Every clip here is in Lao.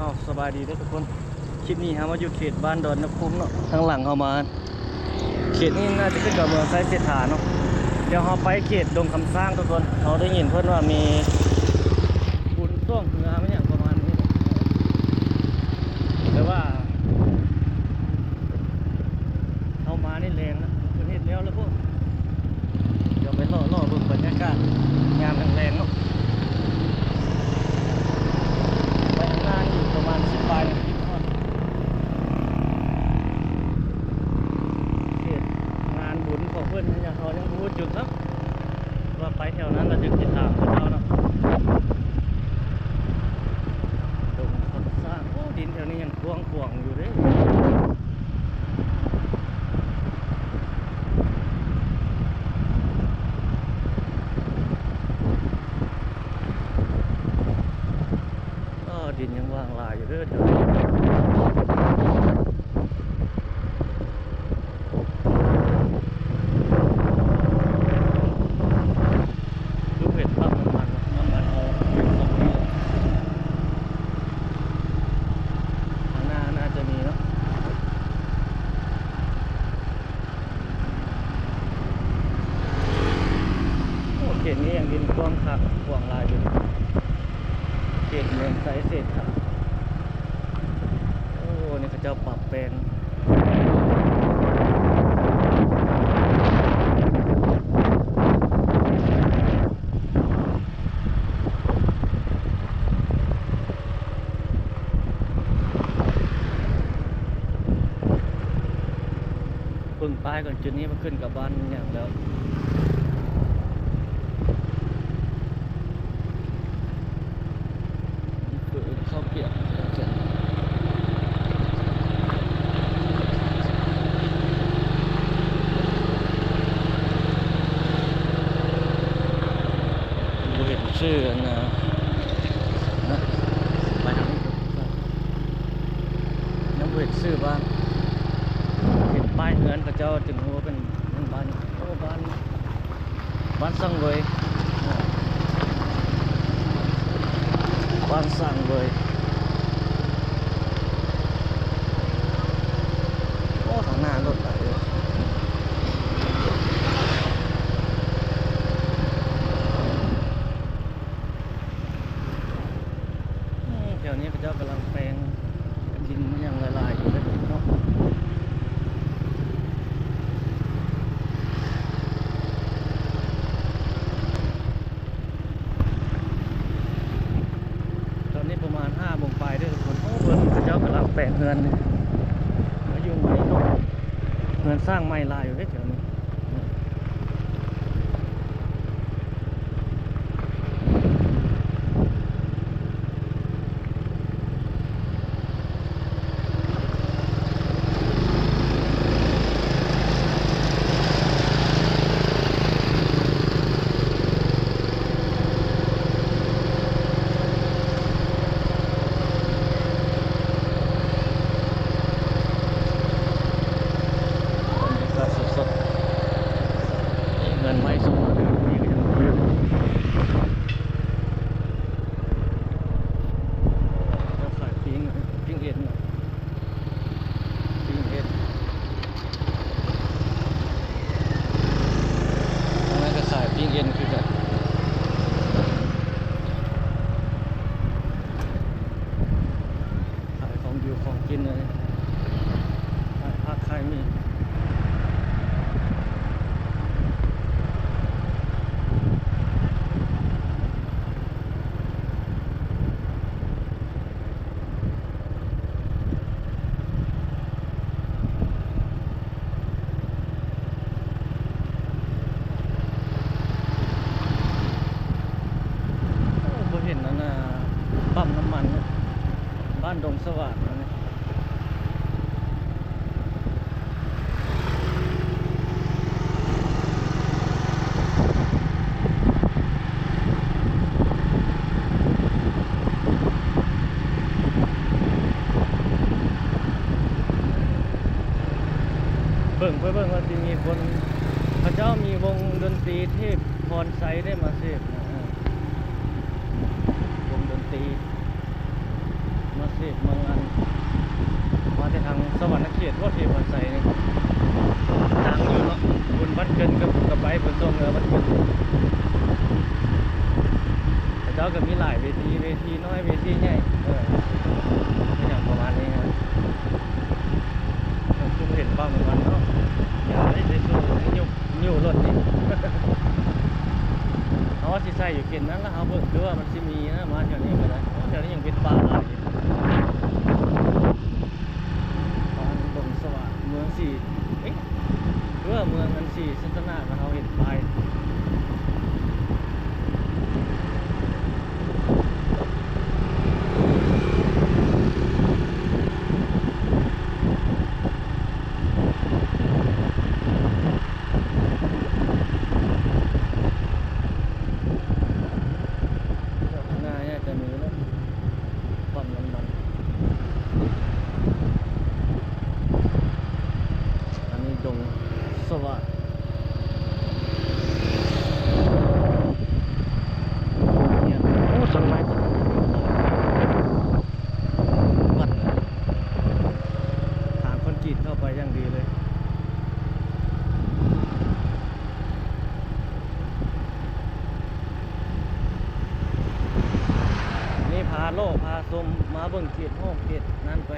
ເອົາ ສະບາຍດີເດີທຸກຄົນ, ຄລິບນີ້ເຮົາມາຢູ່ເຂດບ້ານດອນນະຄູມເນາະ, ທາງຫຼັງເຮົາມາ ເຂດນີ້ໜ້າຈະຂຶ້ນກັບເມືອງໄຊເສດຖາເນາະ. ດຽວເຮົາໄປເຂດດົງຄຳຊ້າງທຸກຄົນ, ເຮົາໄດ້ຍິນເພິ່ນວ່າມີບຸນຊ່ວງເຮືອ ມີຫຍັງປະມານນີ້ແຫຼະ, ແຕ່ວ່າ ເຮົາມາໃນແລງນະ ເພິ່ນເຮັດແລ້ວລະບໍ່? ດຽວໄປເລາະໆເບິ່ງບັນຍາກາດຍາມແລງໆເນາະ. ໄປຂ້າງໜ້າອີກປະມານສິບປາຍນາທີ ຮອດເຂດງານບຸນຂອງເພິ່ນ, ເຮົາຍັງບໍ່ຮູ້ຈຸດຊ້ຳ ວ່າໄປແຖວນັ້ນລະຈຶ່ງຊິຖາມເຂົາເຈົ້າເນາະ. ດົງຄຳຊ້າງ, ໂອ້ ດິນແຖວນີ້ຍັງກວ້າງຂວາງຢູ່ເດ້. ເອີ ດິນຍັງວ່າງຫຼາຍຢູ່ເດີແຖວນີ້. ຄືເຫັນປ້ຳນ້ຳມັນເນາະ, ນ້ຳມັນເອົາໄປສົ່ງນີ້ ທາງໜ້າໜ້າຈະມີເນາະ. ໂອ້ ເຂດນີ້ຍັງດິນກວ້າງຄັກ ກວ້າງຫຼາຍຢູ່ ເຂດເມືອງໄຊເສດຖາ. ໂອ້ ນີ້ເຂົາເຈົ້າປັບແປງ ເບິ່ງປ້າຍກ່ອນ, ຈຸດນີ້ມັນຂຶ້ນກັບບ້ານຫຍັງແລ້ວ? ເຂົ້າປຽກ ບໍ່ເຫັນຊື່ອັນນະ ໄປທາງນີ້ ຍັງບໍ່ເຫັນຊື່ບ້ານ, ເຫັນປ້າຍເຮືອນເຂົາເຈົ້າຈຶ່ງຮູ້ວ່າເປັນ ເປັນບ້ານ ໂອ້ ບ້ານ ບ້ານສັງເວີຍ ບ້ານສັງເວີຍ. ໂອ້ ທາງໜ້າລົດຫຼາຍຢູ່. ອືມ ແຖວນີ້ເຂົາເຈົ້າກຳລັງແປງດິນຫຍັງຫຼາຍໆຢູ່ເດ້ເນາະ. ຕອນນີ້ປະມານຫ້າໂມງປາຍເດີທຸກຄົນ. ໂອ້ ເບິ່ງເຂົາເຈົ້າກຳລັງແປງເຮືອນ ມາຢູ່ໃໝ່ເນາະ, ເຮືອນສ້າງໃໝ່ຫຼາຍຢູ່ເດ້ແຖວນີ້. ບັນຍາກາດສົດໆ ເຮືອນໄມ້ຊົງເຮືອນນີ້ກໍຍັງບໍ່ຢູ່. ເຂົາຂາຍປີ້ງ ປີ້ງເອັນເນາະ ປີ້ງເອັນ. ທາງນັ້ນກໍຂາຍປີ້ງເອັນຄືກັນ. ຂາຍຂອງຢູ່ຂອງກິນເລີຍ ຂາຍຜັກຂາຍໝີ່. ໂອ້ ບໍ່ເຫັນອັນນ່າ ປ້ຳນ້ຳມັນ ບ້ານດົງສະຫວາດ. ເບິ່ງ ໄປເບິ່ງວ່າຊິມີຄົນ ເຂົາເຈົ້າມີວົງດົນຕີເທບພອນໄຊໄດ້ມາເສບນະ ວົງດົນຕີມາເສບ ລາວກໍມີຫຼາຍເວທີ ເວທີນ້ອຍ ເວທີໃຫຍ່ ເອີ ອີ່ຫຍັງປະມານນີ້ນະ. ຄືບໍ່ເຫັນປ້ຳນ້ຳມັນເນາະ. ຢ່າໄດ້ໄປສູ້ຍຸບຍູ້ລົດນີ້. ເຮົາວ່າຊິໃສ່ຢູ່ເຂດນັ້ນລະ ເຮົາເບິ່ງຄືວ່າມັນຊິມີນະ ມາແຖວນີ້ກໍໄດ້. ໂອ້ ແຖວນີ້ຍັງເປັນປ່າຫຼາຍຢູ່. ບ້ານດົງສະຫວາດ ເມືອງສີ ເອີ ຫຼືວ່າເມືອງອັນສີສັດຕະນາກ ເຮົາເຫັນປ້າຍ. ຂ້າງໜ້ານີ້ຈະມີລົດປ້ຳນ້ຳມັນ. ອັນນີ້ດົງສະຫວາດ. ໂອ້ ຕົ້ນໄມ້ ວັດ ທາງຄອນກຣີດເຂົ້າໄປຢ່າງດີເລີຍ. ນີ້ພາເລາະພາຊົມມາເບິ່ງເຂດຮອບເຂດນັ້ນໄປ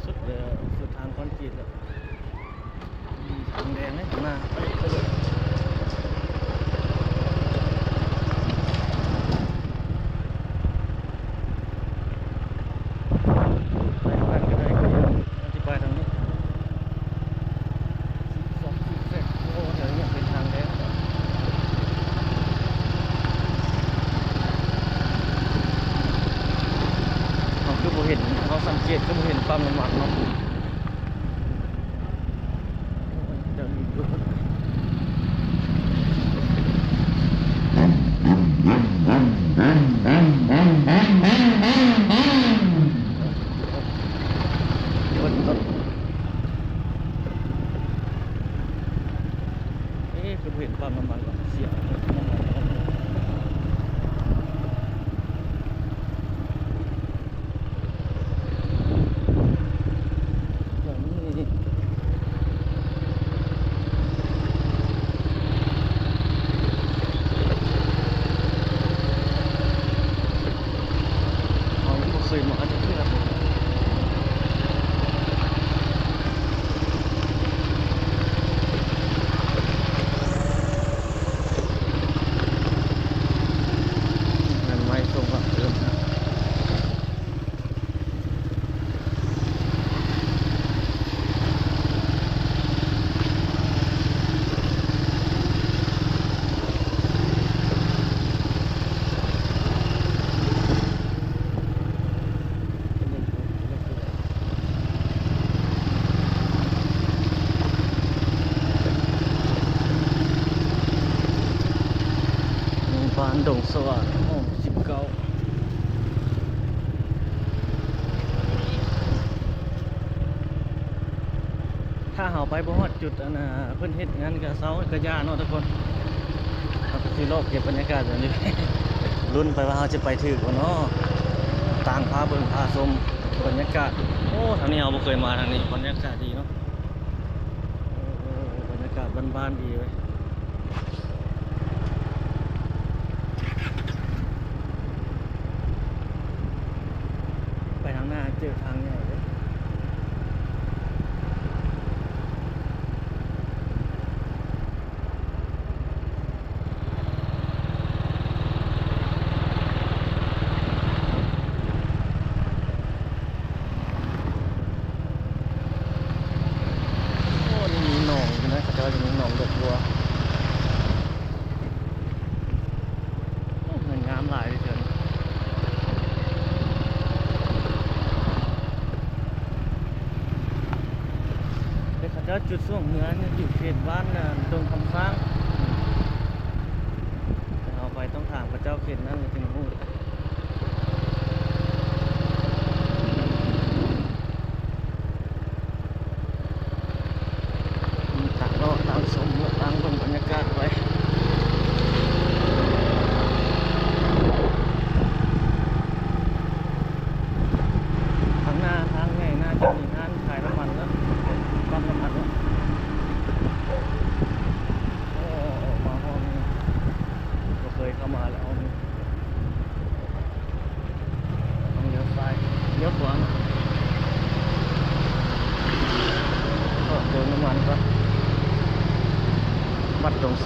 ສຸດເລີຍ ສຸດທາງຄອນກຣີດແລ້ວ. ອືມ ທາງແດງເດ້ ຂ້າງໜ້າ ໄປ ໄປເລີຍ. ໄປທາງນັ້ນກໍໄດ້ ກໍດີ ເຮົາຊິໄປທາງນີ້ ຊອກຊິກແຊກ. ໂອ້ ແຖວນີ້ເປັນທາງແດງ. ເຮົາຄືບໍ່ເຫັນ ເຮົາສັງເກດຄືບໍ່ເຫັນປ້ຳນ້ຳມັນເນາະ. ເອ ຄືບໍ່ເຫັນປ້ຳນ້ຳມັນວະ ເສຍນ້ຳມັນ. ເຮົາຍັງບໍ່ເຄີຍມາຈັກເທື່ອ. ແມ່ນໄມ້ສົ່ງອາຫານນະ. ບ້ານດົງສະຫວາດ ຫ້ອງສິບເກົ້າ. ຖ້າເຮົາໄປບໍ່ຮອດຈຸດ ອັນນ່າ ເພິ່ນເຮັດງານກະເຊົາກະຢ່າເນາະທຸກຄົນ. ເຮົາກະຊິເລາະເກັບບັນຍາກາດແບບນີ້ ລຸ້ນໄປວ່າເຮົາຊິໄປຖືກບໍ່ເນາະ. ຕ່າງພາເບິ່ງພາຊົມບັນຍາກາດ. ໂອ້ ທາງນີ້ເຮົາບໍ່ເຄີຍມາທາງນີ້ ບັນຍາກາດດີເນາະ. ເອີ ບັນຍາກາດບ້ານໆ ດີເວີຍ. ໄປທາງໜ້າເຈີທາງໃຫຍ່ເດີ້. ໂອ້ ນີ້ມີໜອງຢູ່ນະ ເຂົາເຈົ້າຈະມີໜອງດອກບົວ. ໂອ້ ເຮືອນງາມຫຼາຍເລີຍເທື່ອນີ້. ແຕ່ເຂົາເຈົ້າຈຸດຊ່ວງເຮືອນຢູ່ເຂດບ້ານ ອ່າ ດົງຄຳຊ້າງ. ເຮົາໄປຕ້ອງຖາມເຂົາເຈົ້າເຂດນັ້ນແລ້ວຈຶ່ງຮູ້. ຕາມເລາະຕາມຊົມ ຕາມເບິ່ງບັນຍາກາດໄປ. ທາງໜ້າທາງໃຫຍ່ໜ້າຈະມີຮ້ານຂາຍນ້ຳມັນແລ້ວ ປ້ຳນ້ຳມັນແລ້ວ. ໂອ້ ມາຮອດນີ້ ບໍ່ເຄີຍເຂົ້າມາແລ້ວ.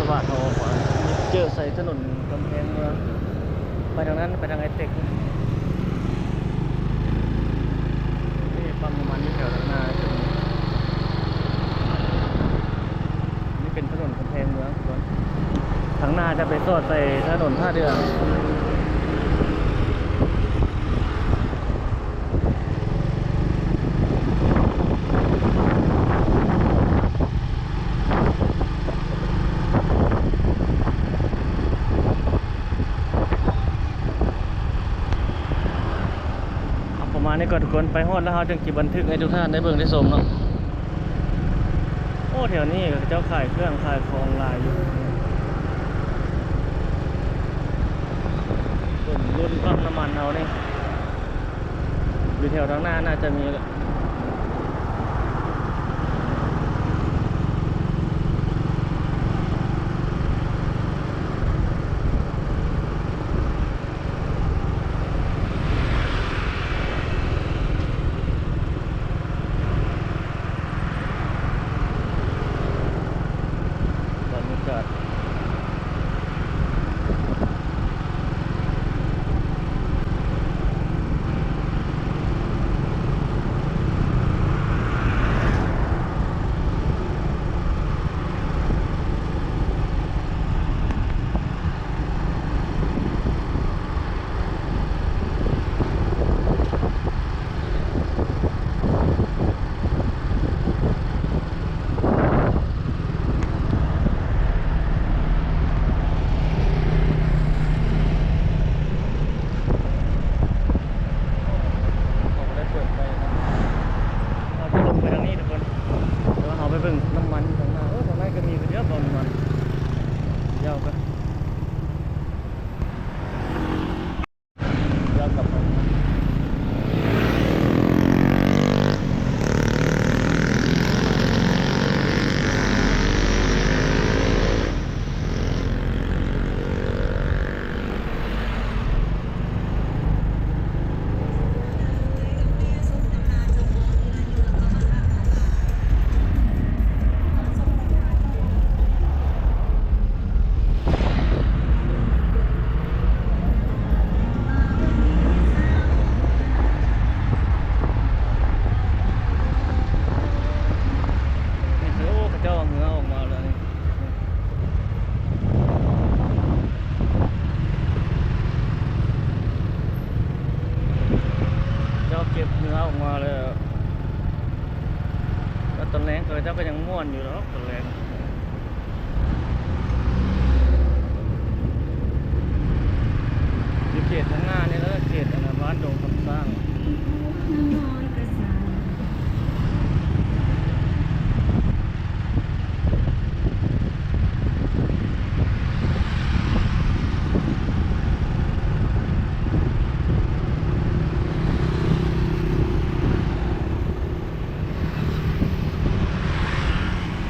ສະຫວາດເຮົາອອກມາ ເຈີໃສ່ຖະໜົນກຳແພງເມືອງ ໄປທາງນັ້ນ ໄປທາງໄອເຕັກ. ນີ້ປ້ຳນ້ຳມັນຢູ່ແຖວທາງໜ້າຈະມີ ນີ້ເປັນຖະໜົນກຳແພງເມືອງທຸກຄົນ ທາງໜ້າຈະໄປສອດໃສ່ຖະໜົນທ່າເດື່ອ. ເອົາປະມານນີ້ກ່ອນທຸກຄົນ ໄປຮອດແລ້ວເຮົາຈຶ່ງຊິບັນທຶກໃຫ້ທຸກທ່ານໄດ້ເບິ່ງໄດ້ຊົມເນາະ. ໂອ້ ແຖວນີ້ເຂົາເຈົ້າຂາຍເຄື່ອງຂາຍຂອງຫຼາຍຢູ່ ເປັນລຸ້ນປ້ຳນ້ຳມັນເຮົານີ້ ຢູ່ແຖວທາງໜ້າໜ້າຈະມີແຫຼະ. ບັນຍາກາດ ເຂົາບໍ່ໄດ້ເປີດໄຟເນາະ ເຮົາຈະລົງໄປທາງນີ້ທຸກຄົນ ແຕ່ວ່າເຮົາໄປເບິ່ງນ້ຳມັນຢູ່ທາງໜ້າ. ໂອ້ ທາງນັ້ນກໍມີຄືເດີ ປ້ຳນ້ຳມັນຍາວກວ່າ. ນີ້ ໂອ້ ເຂົາເຈົ້າເອົາເຮືອອອກມາແລ້ວນີ້ ເຈົ້າເກັບເຮືອອອກມາແລ້ວ ແລ້ວຕອນແລງເຂົາເຈົ້າກໍຍັງມ່ວນຢູ່ດອກຕອນແລງ. ຢູ່ເຂດທາງໜ້ານີ້ແຫຼະ ເຂດອັນນ່າ ບ້ານດົງຄຳສ້າງ.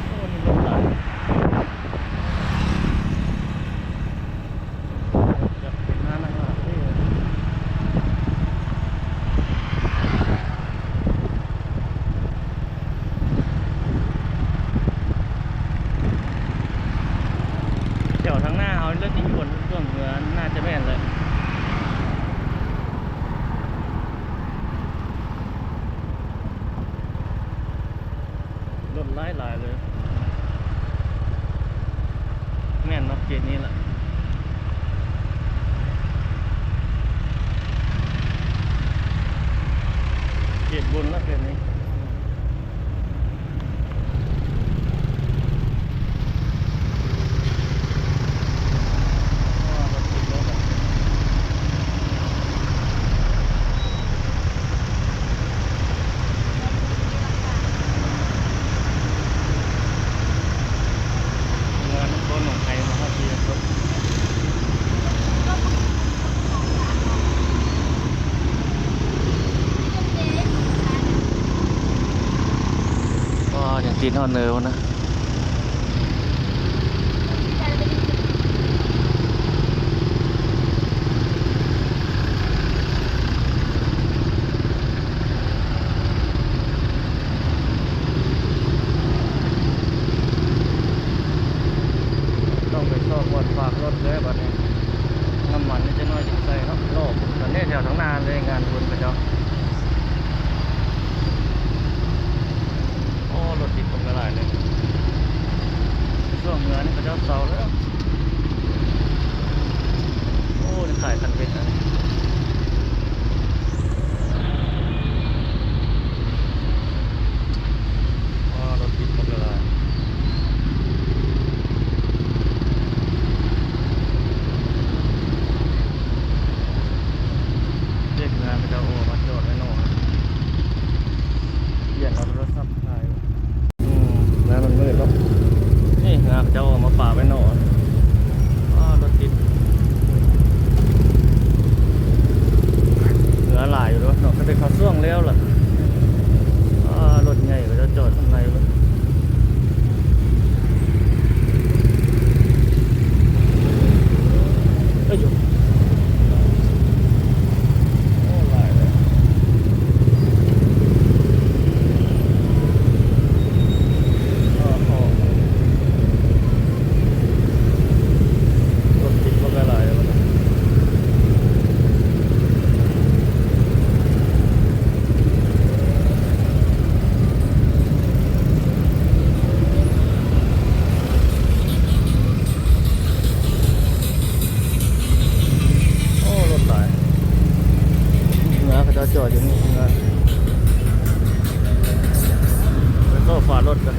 ໂອ້ ມີລົດຫຼາຍ ຈະເປັນຮ້ານອາຫານເດ້. ແຖວທາງໜ້າເຮົາເລີຍຕິ ຢູ່ບົນເບື້ອງເຮືອ ໜ້າຈະແມ່ນແຫຼະ. ລົດຫຼາຍໆເລີຍ ແມ່ນເນາະ ເຂດນີ້ລະ ເຂດບຸນລະ ເຂດນີ້. ເມືອນະຄອນໜອງໄຄມາຮອດທີ່ແລ້ວ. ວ້າ ຍັງຕິດຮອດເນີພຸ້ນນະ. ຈອດຢູ່ນີ້ ໄປໂຊຟາລົດກ່ອນ.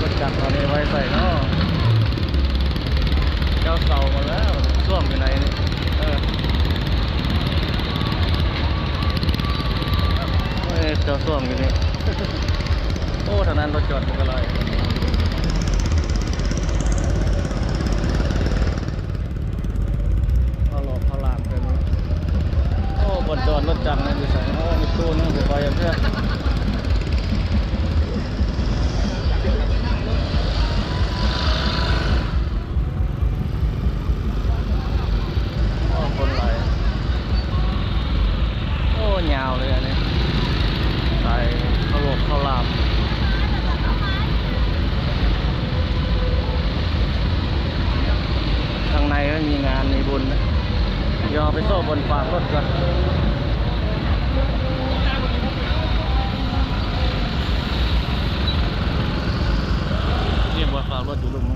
ລົດຈັກເຮົານີ້ໄວ້ໃສເນາະ? ເຈົ້າເຊົາໝົດແລ້ວ ຖ້ວມຢູ່ໃນນີ້. ເອີ ເອີ ເຈົ້າຖ້ວມຢູ່ນີ້. ໂອ້ ທາງນັ້ນລົດຈອດມັນກໍຫຼາຍ. ເຂົ້າຫຼອກເຂົ້າຫຼາມເປັນ ໂອ້ ບ່ອນຈອດລົດຈັກນີ້ຢູ່ໃສ? ໂອ້ ມີຕູ້ໜຶ່ງໄປ ໄປເທື່ອ. ໂອ້ ຄົນຫຼາຍ. ໂອ້ ຍາວເລີຍອັນນີ້ ສາຍເຂົ້າຫຼອກເຂົ້າຫຼາມ. ຂ້າງໃນມັນມີງານມີບຸນນະ. ດຽວເຮົາໄປໂຊບ່ອນຝາກລົດກ່ອນ. ນີ້ບ່ອນຝາກລົດຢູ່ລຸ່ມ.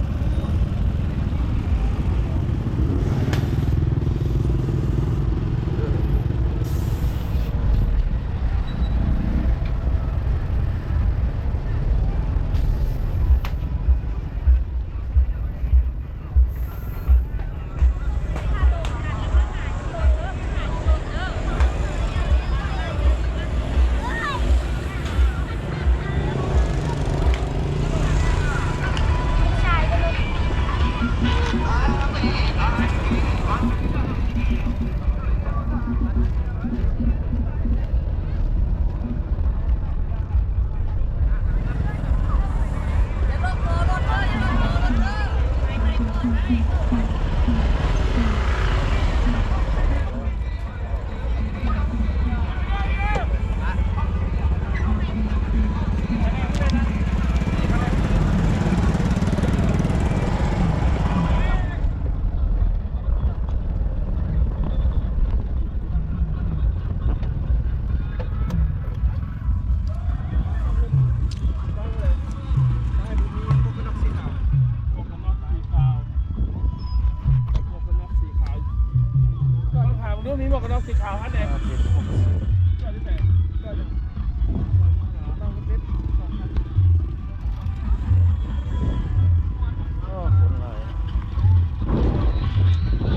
ໂອ້ ຄົນຫຼາຍ.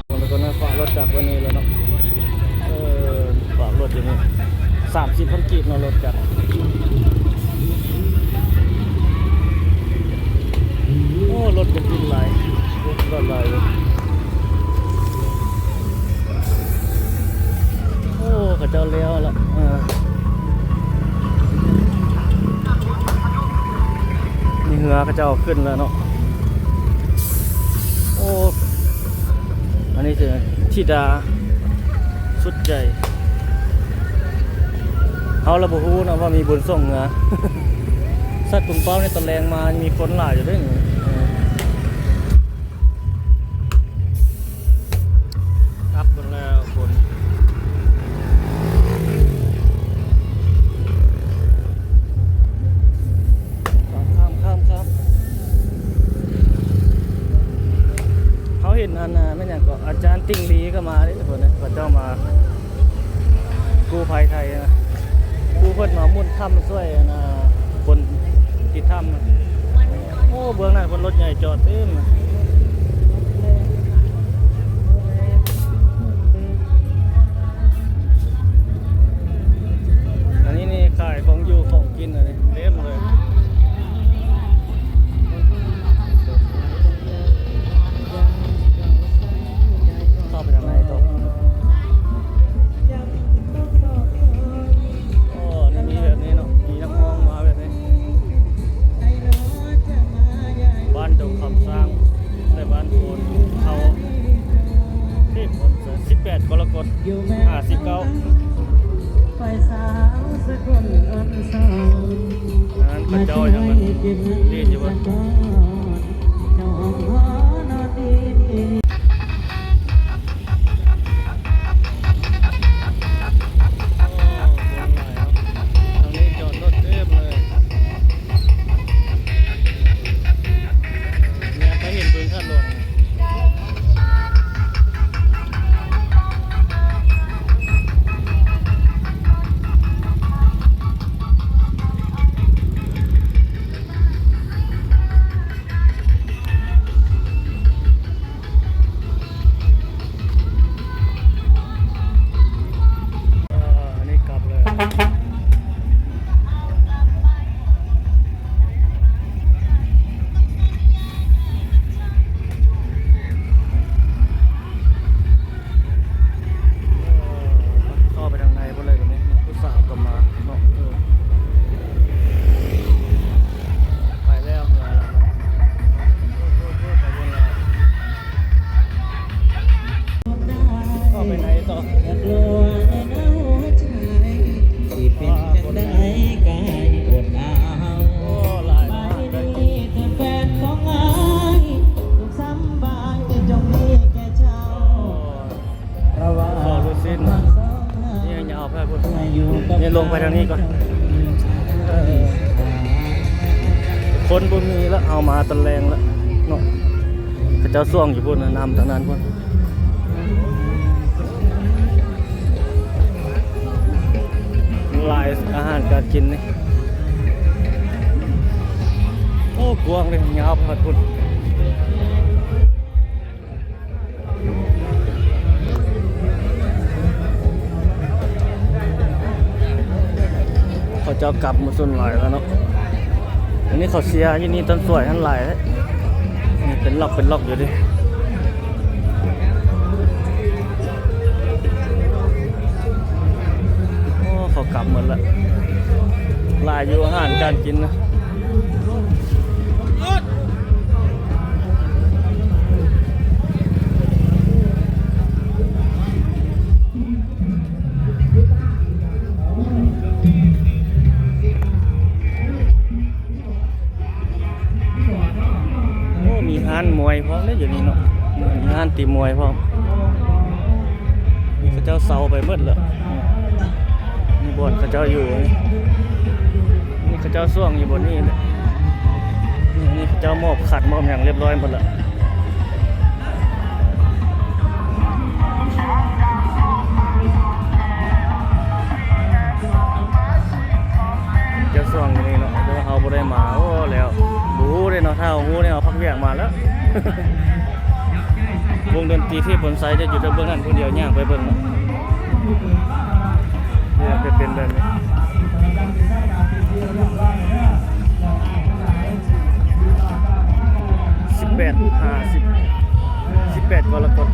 ຄົນລະຄົນຝາກລົດຈັກໄວ້ນີ້ແລ້ວເນາະ. ເອີ ຝາກລົ ຢູ່ນີ້ ສາມສິບພັນກີບເນາະ ລົດກັນ. ໂອ້ ລົດກະຕິນຫຼາຍ ລົດຫຼາຍຢູ່. ໂອ້ ເຂົາເຈົ້າແລ້ວລະ ເອີ ມີເຮືອເຂົາເຈົ້າຂຶ້ນແລ້ວເນາະ. ໂອ້ ອັນນີ້ຄືທິດາສຸດໃຈ. ເຮົາລະບໍ່ຮູ້ເນາະວ່າມີບຸນສົ່ງເຮືອ. ສັດປຸງເປົ້າໃນຕອນແລງມາມີຄົນຫຼາຍຢູ່ເດ້ນີ້. ອັບໝົດແລ້ວຄົນ. ຂ້າມ ຂ້າມ ຂ້າມ ຂ້າມ. ເຮົາເຫັນອັນນ່າ ແມ່ນຫຍັງເກາະ ອາຈານຕິ່ງລີກໍມາເດ້ ເພິ່ນນະ ເຂົາເຈົ້າມາກູ້ໄພໄທນະ ຜູ້ເພິ່ນມາໝຸນຖ້ຳຊ່ວຍອັນນ່າ ຄົນຕິດຖ້ຳນະ. ໂອ້ ເບື້ອງນັ້ນເພິ່ນລົດໃຫຍ່ຈອດເຕັມ. ອັນນີ້ນີ້ຂາຍຂອງຢູ່ຂອງກິນອັນນີ້ເຕັມເລີຍ. ເຂົ້າໄປທາງໃນຕໍ່. ໂອ້ ນີ້ມີແບບນີ້ເນາະ ມີນັກຮ້ອງມາແບບນີ້. ບ້ານດົງຄຳຊ້າງ ແລະ ບ້ານໂພນເຂົ້າ ເທບ ສິບແປດກໍລະກົດ ຫ້າສິບເກົ້າ. ອັນນັ້ນເຂົາເຈົ້າຍັງຫຼິ້ນຢູ່ບໍ່? ໂອ້ ຄົນຫຼາຍເນາະ ທາງນີ້ຈອດລົດເຕັມເລີຍ. ແຍກໄປເຫັນບຶງທາດຫຼວງ. ເອີ ອັນນີ້ກັບເລີຍ. ເຂົ້າໄປທາງໃນພຸ້ນເລີຍບາດນີ້ ຜູ້ສາວກໍມາເນາະ. ເອີ ໄປແລ້ວ ເຮືອລຳນັ້ນ ໄປພຸ້ນແລ້ວ. ເຂົ້າໄປໃນຕໍ່. ໂອ້ ຫຼາຍເນາະ. ຂໍລູກຊີ້ນ ນີ້ຍາວໄປພຸ້ນ ນີ້ລົງໄປທາງນີ້ກ່ອນ. ເອີ ຄົນບໍ່ມີລະ ເຮົາມາຕອນແລງລະເນາະ. ເຂົາເຈົ້າຊ່ວງຢູ່ພຸ້ນນະ ນຳທາງນັ້ນພຸ້ນ. ຫຼາຍອາຫານການກິນນີ້. ໂອ້ ກວ້າງເດ້ ຍາວໄປຮອດພຸ້ນ. ເຂົາເຈົ້າກັບໝົດສ່ວນຫຼາຍແລ້ວເນາະ. ອັນນີ້ເຂົາເຊຍຢູ່ນີ້ ຕ້ນສວຍຫັ້ນຫຼາຍເດ້ ນີ້ເປັນລັອກເປັນລັອກຢູ່ເດ້. ໂອ້ ເຂົາກັບໝົດລະ ຫຼາຍຢູ່ອາຫານການກິນນະ. ໂອ້ ມີຮ້ານມວຍພ້ອມເດ້ຢູ່ນີ້ເນາະ ມີຮ້ານຕີມວຍພ້ອມ. ນີ້ເຂົາເຈົ້າເຊົາໄປໝົດແລ້ວ ມີບ່ອນເຂົາເຈົ້າຢູ່. ນີ້ເຂົາເຈົ້າຊ່ວງຢູ່ບ່ອນນີ້ແຫຼະ ນີ້ເຂົາເຈົ້າມອບຂັນມອບຫຍັງຮຽບຮ້ອຍໝົດແລ້ວ. ເຈົ້າຊ່ວງຢູ່ນີ້ເນາະ ແຕ່ວ່າເຮົາບໍ່ໄດ້ມາ. ໂອ້ ແລ້ວ ບໍ່ຮູ້ເດ້ເນາະ ຖ້າເຮົາຮູ້ນີ້ເຮົາພັກວຽກມາແລ້ວ. ວົງດົນຕີເທບບົນໄຊຈະຢູ່ແຕ່ເບື້ອງນັ້ນຜູ້ດຽວ ຍ່າງໄປເບິ່ງເນາະ. ເປັນແບບນີ້ ສິບແປດຫ້າສິບ ສິບແປດກໍລະກົດ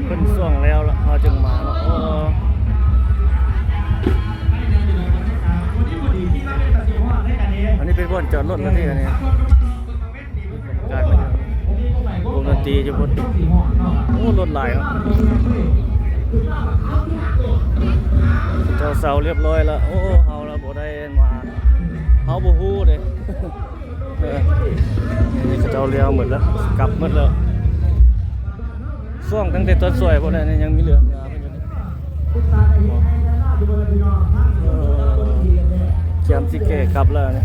ເພິ່ນຊ່ວງແລ້ວລະ ເຮົາຈຶ່ງມາເນາະ. ໂອ້ ອັນນີ້ເປັນບ່ອນຈອດລົດລະຕິ ອັນນີ້ ກາຍມາເຖິງວົງດົນຕີຢູ່ພຸ້ນ. ໂອ້ ລົດຫຼາຍເນາະ ເຈົ້າເຊົາລຽບຮ້ອຍລະ. ໂອ້ ເຮົາລະບໍ່ໄດ້ມາ ເຮົາບໍ່ຮູ້ເດ້. ເອີ ນີ້ເຂົາເຈົ້າລ້ຽວໝົດລະ ກັບໝົດລະ. ຊ່ວງຕັ້ງແຕ່ຕອນສວຍພຸ້ນນະ ຍັງມີເຫຼືອ ເອີ ກຽມຊິແກ່ກັບແລ້ວນີ້.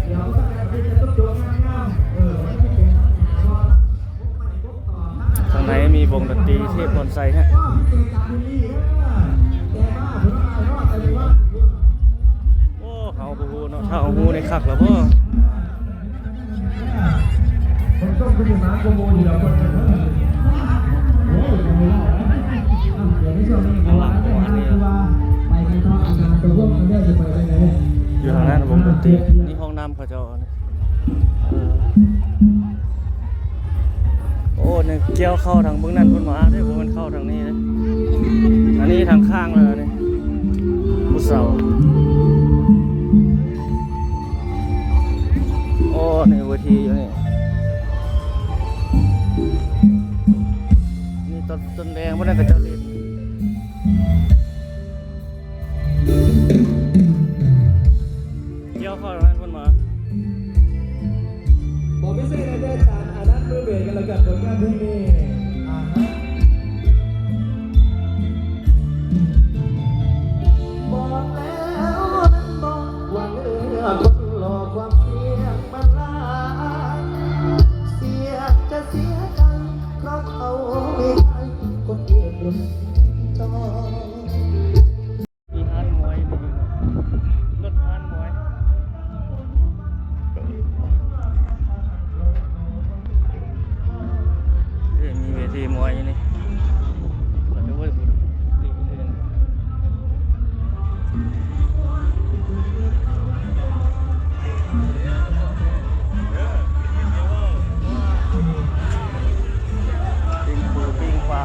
ຂ້າງໃນມີວົງດົນຕີເທບບອນໄຊຮະ. ໂອ້ ເຮົາບໍ່ຮູ້ເນາະ ຖ້າເຮົາຮູ້ນີ້ຄັກລະບໍ່? ຢູ່ທາງນັ້ນວົງດົນຕີ ນີ້ຫ້ອງນ້ຳເຂົາເຈົ້າ. ເອີ ໂອ້ ນີ້ກ່ຽວເຂົ້າທາງເບື້ອງນັ້ນພຸ້ນຫວາເດ້ ບໍ່ແມ່ນເຂົ້າທາງນີ້ເດ້. ອັນນີ້ທາງຂ້າງເລີຍນີ້ ພູເສົາ. ໂອ້ ນີ້ເວທີຢູ່ນີ້ ນີ້ຕົ້ນ ຕົ້ນແດງ ບໍ່ໄດ້ເຂົາເຈົ້າຫຼິ້ນ. ກ່ຽວເຂົ້າທາງນັ້ນພຸ້ນມາ ບອກພິເສດໃຫ້ເດີ ອາຈານອານັນ ມືເບດ ກັນລະກັນ ຜົນງານເພງນີ້. ອາຮະ ບອກແລ້ວແມ່ນບໍ່ ວ່າເນື້ອຄົນຫຼອກ ຄວາມສ່ຽງມັນຫຼາຍ ສ່ຽງຈະເສຍໃຈ ເພາະເຂົາມີໃຜ ຄົນອື່ນຢູ່ໃນຈໍ. ມີຮ້ານມວຍນີ້ ລົດຮ້ານມວຍ ເອີ ມີເວທີມວຍຢູ່ນີ້. ປີ້ງປູ ປີ້ງປາ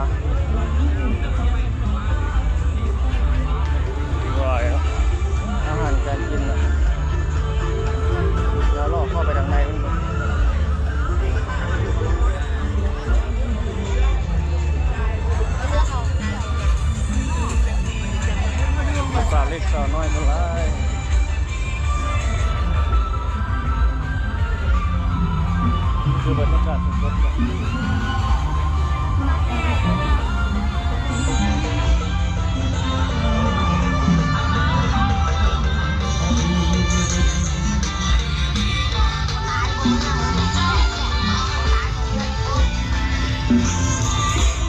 ອາຫານການກິນນະ. ດຽວເລາະເຂົ້າໄປທາງໃນເບິ່ງ ພາສາເລັກສາວນ້ອຍທັງຫຼາຍ. ຄືບັນຍາກາດສົດໆ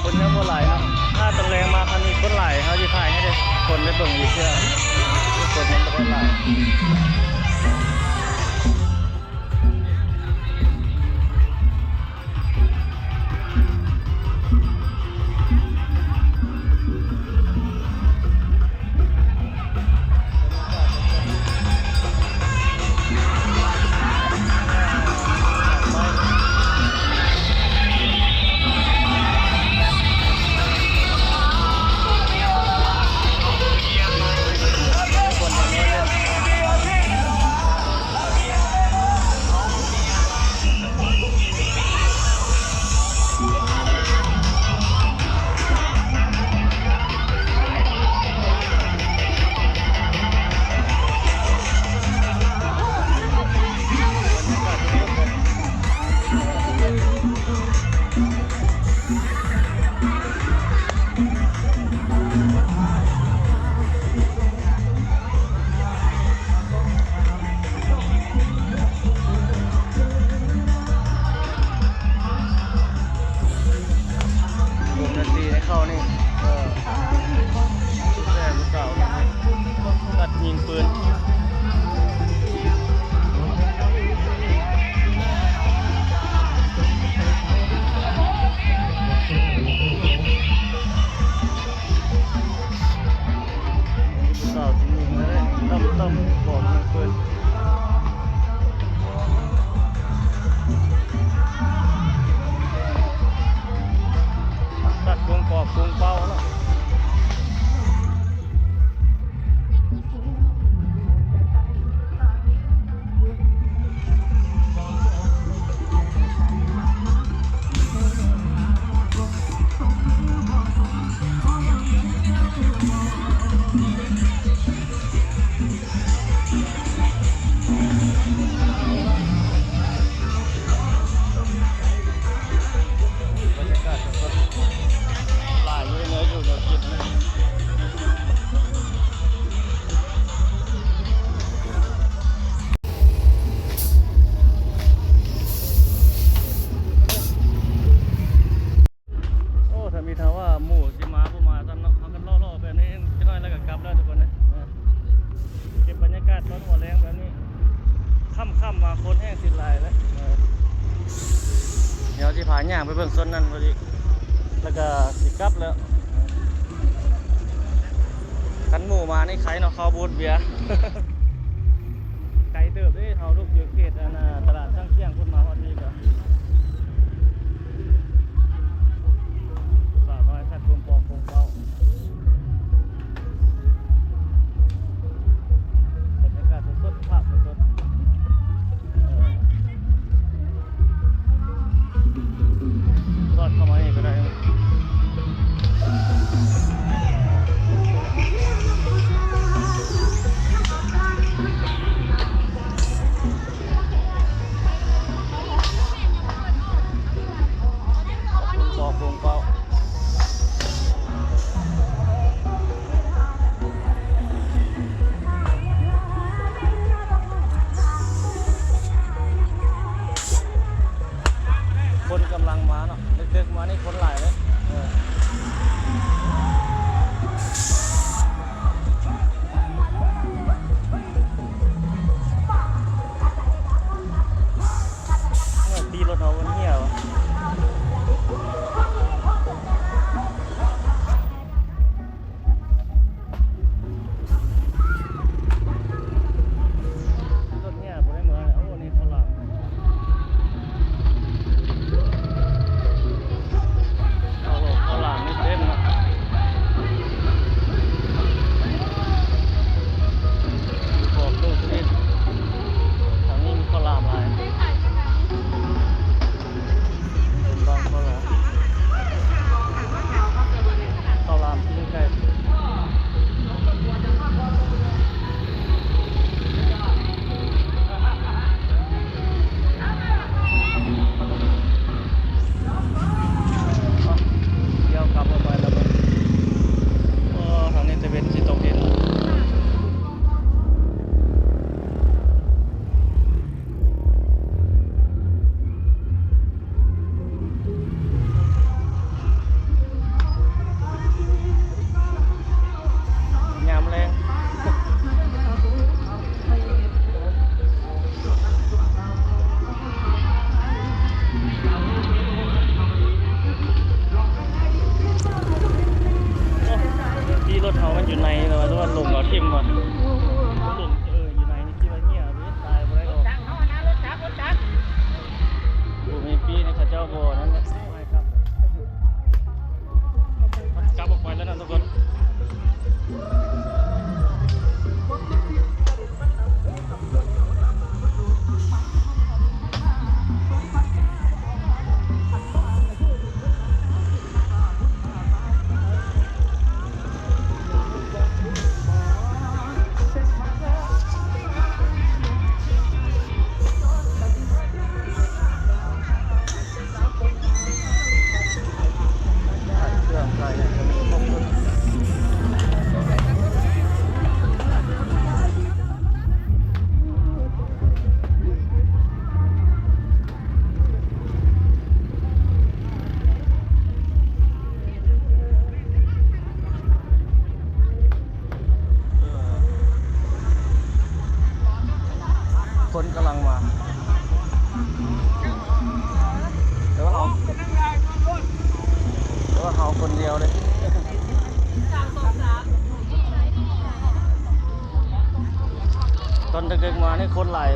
ຄົນຍັງບໍ່ຫຼາຍເນາະ ຖ້າຕອນແລງມາ ຄັນມີຄົນຫຼາຍ ເຮົາຊິຖ່າຍໃຫ້ເດ້ ຄົນໄດ້ເບິ່ງອີກເທື່ອ ຄົນຍັງບໍ່ໄດ້ຫຼາຍ. ວົງດົນຕີໃນເຂົ້ານີ້ ເອີ ແຕ່ຜູ້ສາວກັດຍິງປືນ ຜູ້ສາວ ກົງເປົ່າເນາະ. ບັນຍາກາດສົດໆ ຫຼາຍຢູ່ເນາະ ຢູ່ແນວຄິດນະ. ໂອ້ ຖ້າມີ ຖ້າວ່າໝູ່ຊິມາບໍ່ມາຊ້ຳເນາະ ເຮົາກໍລໍ້ໆ ແບບນີ້ຈັກໜ້ອຍແລ້ວກໍກັບແລ້ວທຸກຄົນເອີຍ. ເກັບບັນຍາກາດຕອນຫົວແລງແບບນີ້ ຄ່ຳໆ ມາຄົນແຮ່ງຊິຫຼາຍແລ້ວ. ເອີ ດຽວຊິພາຍ່າງໄປເບິ່ງໂຊນນັ້ນພໍດີ ແລ້ວກໍຊິກັບແລ້ວ. ຄັນໝູ່ມານີ້ໄຄເນາະ ເຂົ້າບູດເບຍ. ໄກເຕີບເດ້ ເຮົາລຸກຢູ່ເຂດອັນນ່າ ຕະຫຼາດຊ້າງຊ້ຽງພຸ້ນ ມາຮອດນີ້ກໍ ສາວນ້ອຍສັດກົງປອງກົງເປົ້າ. ບັນຍາກາດສົດໆ ພາບສົດໆ ເອີ ລອດເຂົ້າມານີ້ກໍໄດ້. ຄົນກຳລັງມາເນາະ ດຶກໆ ມານີ້ຄົນຫຼາຍເລີຍ. ເອີ ໂອ້ຍ ຕີລົດເຮົາມັນເຫ່ຍວະ. ລົດເຫ່ຍບໍ່ໄດ້ເມືອ. ໂອ້ ນີ້ເຂົ້າຫຼາມ ເຂົ້າ ເຂົ້າຫຼາມນີ້ເຕັມເນາະ. ມີຂອບລູກຊະນິດ ທາງນີ້ມີເຂົ້າຫຼາມຫຼາຍ. ເປັນບາງຄົນລະ ເຂົ້າຫຼາມປີ້ງໄກ່. ດຽວກັບອອກໄປແລ້ວເບິ່ງ. ໂອ້ ທາງນີ້ຕາເວັນຊິຕົກດິນ. ຍາມແລງ ໂອ້ ທີ່ລົດເຮົາມັນຢູ່ໃນແລ້ວວ່າ ແຕ່ວ່າລົງເອົາຖິ້ມວ່າ ລົງ ເອີ ຢູ່ໃນນີ້ ທີ່ວ່າເຫຍ ຕາຍບໍ່ໄດ້ອອກ. ບໍ່ມີປີ້ໃຫ້ເຂົາເຈົ້າບໍ່ນັ້ນແຫຼະ ກັບອອກໄປແລ້ວນະທຸກຄົນ. ຄົນກຳລັງມາ ແຕ່ວ່າເຮົາ ແຕ່ວ່າເຮົາຄົນດຽວເດ້. ຕອນດຶກໆມານີ້ຄົນຫຼາຍ.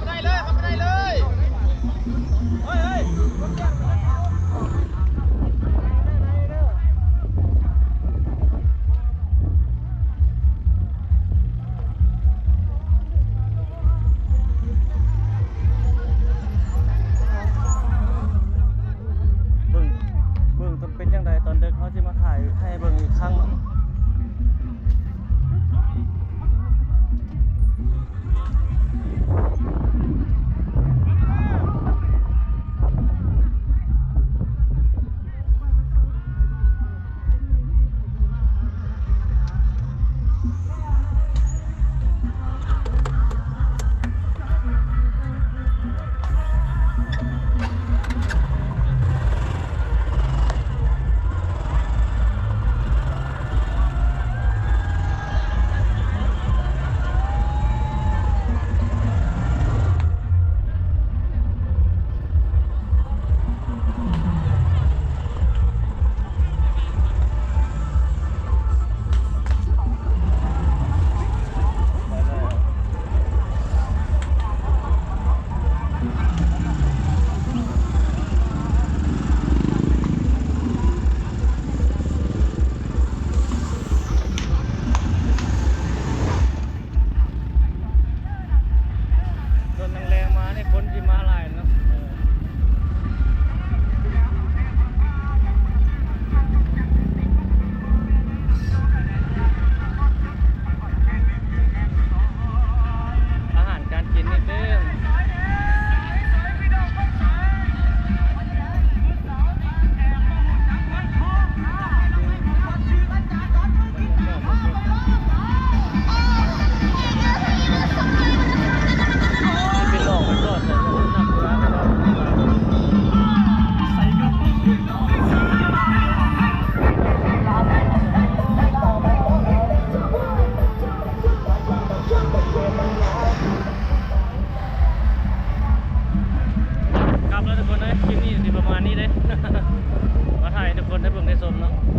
ໄດ້ເລີຍ ໄດ້ເລີຍ ເຮີ້ຍ ເຮີ້ຍ. ຊົມເນາະ